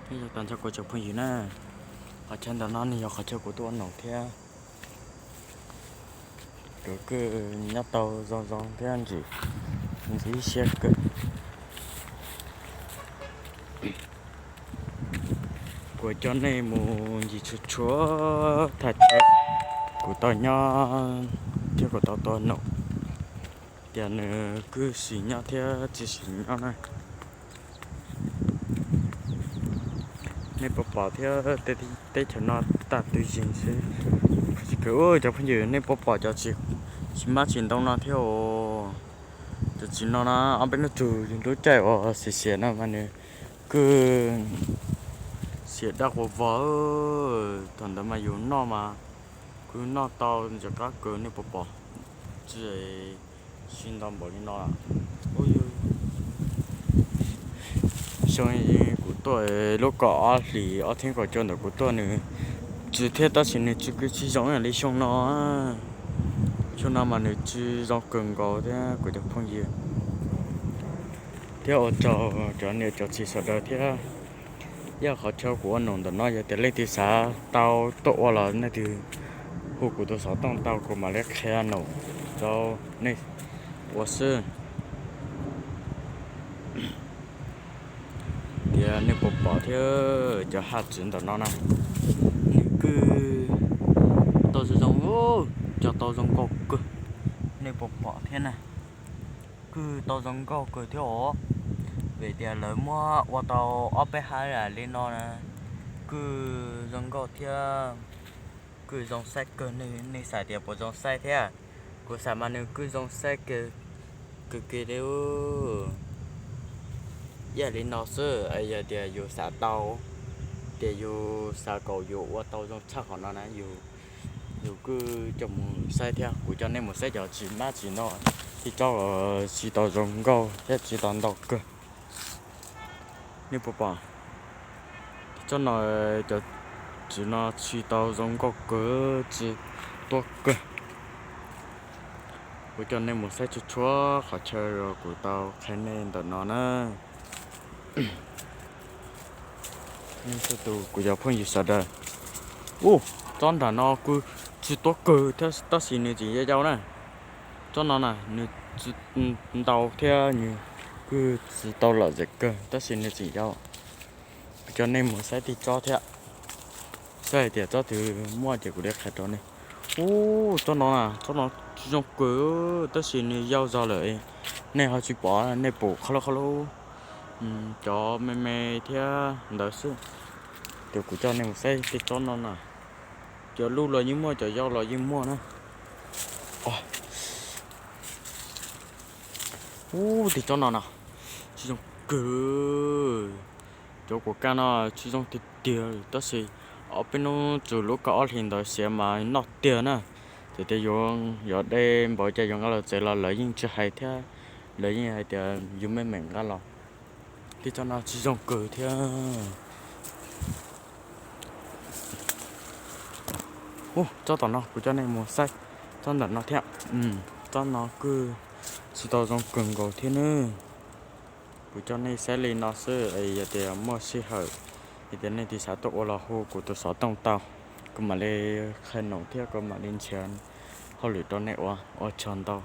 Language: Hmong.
Nyob zoo tag nrho kuv cov phooj ywg na, qhov chaw ntawm no nws yog qhov chaw kuv tuaj ua noom thiab. Kuv kuj nyob tau zoo zoo thiab ntsim ntxim siab kawg. Kuv coj nej mus ncig tshua tshua thaj chaw kuv tau nyob thiab kuv tau tuaj ua noom, tias nws kuj sim nyob thiab tsis sim nyob na. Nej puas pom thiab, teb chaws no tag twg zeeg xwb. Tsis kawg, cov phooj ywg, nej puas pom cov txiv mab txiv ntoo no thiab os? Cov txiv no na, ob peb hnub txug yus lub caij uas xiav xiav no mas nws kuj xiam daj quas vog. Thaum ntawd mas yus noj mas kuj noj tau ntxim qab kawg, nej puas pom? Tsis sib nto npaum li no. Xyoo kuv tuaj lub kaum ob hlis ob txhiab kaum cuaj ntawm kuv tuaj nws tsis thiab, tab sis nws tsis kws tsis zoo ib yam li xyoo no. Xyoo no mas nws tsis zoo kawg nkaus thiab kuv cov phooj ywg, thiab ua tsaug cov niam cov txiv sawv daws thiab. Yog qhov chaw kuv ua noom ntawm no, yog tias leej twg xav tau tuaj ua los nej twg hu kuv tus xov tooj tau, kuv mam li qhia noom rau nej ua xwb. Tias nej puas pom thiab, cov haj tsev ntawm no na, nws kuj tau zoo zoo, cog tau zoo nkauj kawg. Nej puas pom thiab na? Kuj tau zoo nkauj kawg thiab os. Vim tias lawv muab ua tau ob peb hab li no na, kuj zoo nkauj thiab, kuj zoo saib kawg. Nej xav tias puas zoo saib thiab? Kuv xav mas nws kuj zoo saib kawg kiag li. Ib yam li no xwb, yog tias yus xav tau, tias yus xav kom yus ua tau zoo tshaj qhov no na, yus kuj coj mus saib thiab. Kuv coj nej mus saib cov txiv mab txiv ntoo, tib tsob tsis tau zoo nkauj thiab tsis tau ntau kawg. Nej puas pom? Tsob no, cov txiv no tsis tau zoo nkauj kawg, tsis tuab kawg. Kuv coj nej mus saib tsuag tsuag qhov chaw uas kuv tau qhia nej ntawm no na. Tus kuv cov phooj ywg sawv daws, ub, tsob nram no kuj tsis tuab kawg thiab tab sis nws tseem yau yau na. Tsob no na nws tsis ntau thiab nws kuj tsis tau lom zem kawg tab sis nws tseem yau. Kuv coj nej mus saib tib tsob thiab, saib hais tias tsob twg muaj ces kuv li qhia rau nej. Ub, tsob no na, tsob no tsis zoo kawg tab sis nws yau zog lawm, nej ho tsis pom, nej pum qhov lub qhov lub cov me me thiab ntawd xwb. Ces kuv coj nej mus saib tej tsob no na, cov luj los yeej muaj, cov yau los yeej muaj na. Ub, tej tsob no na, tsis zoo kawg. Cov kuv kaj no tsis zoo tiag tiag tab sis ob peb hnub txug lub kaum ob hlis ntawd xiav mas noj tiag na. Ces tias yuav, yuav de npaum cas yuav nqa los tsev los lawv yeej tsis hais thiab, lawv yeej hais tias yus meej meem nqa los. Tej tsob no tsis zoo kawg thiab. Ub, tsob tom no kuv coj nej mus saib tsob ntawm no thiab. Tsob no kuj tsis tau zoo kawg nkaus thiab nawb. Kuv coj nej saib li no xwb, yog tias muaj sij hawm, yog tias nej twg xav tuaj ua los hu kuv tus xov tooj tau, kuv mam li qhia noom thiab kuv mam li nrhiav hauj lwm rau nej ua. Ua tsaug ntau.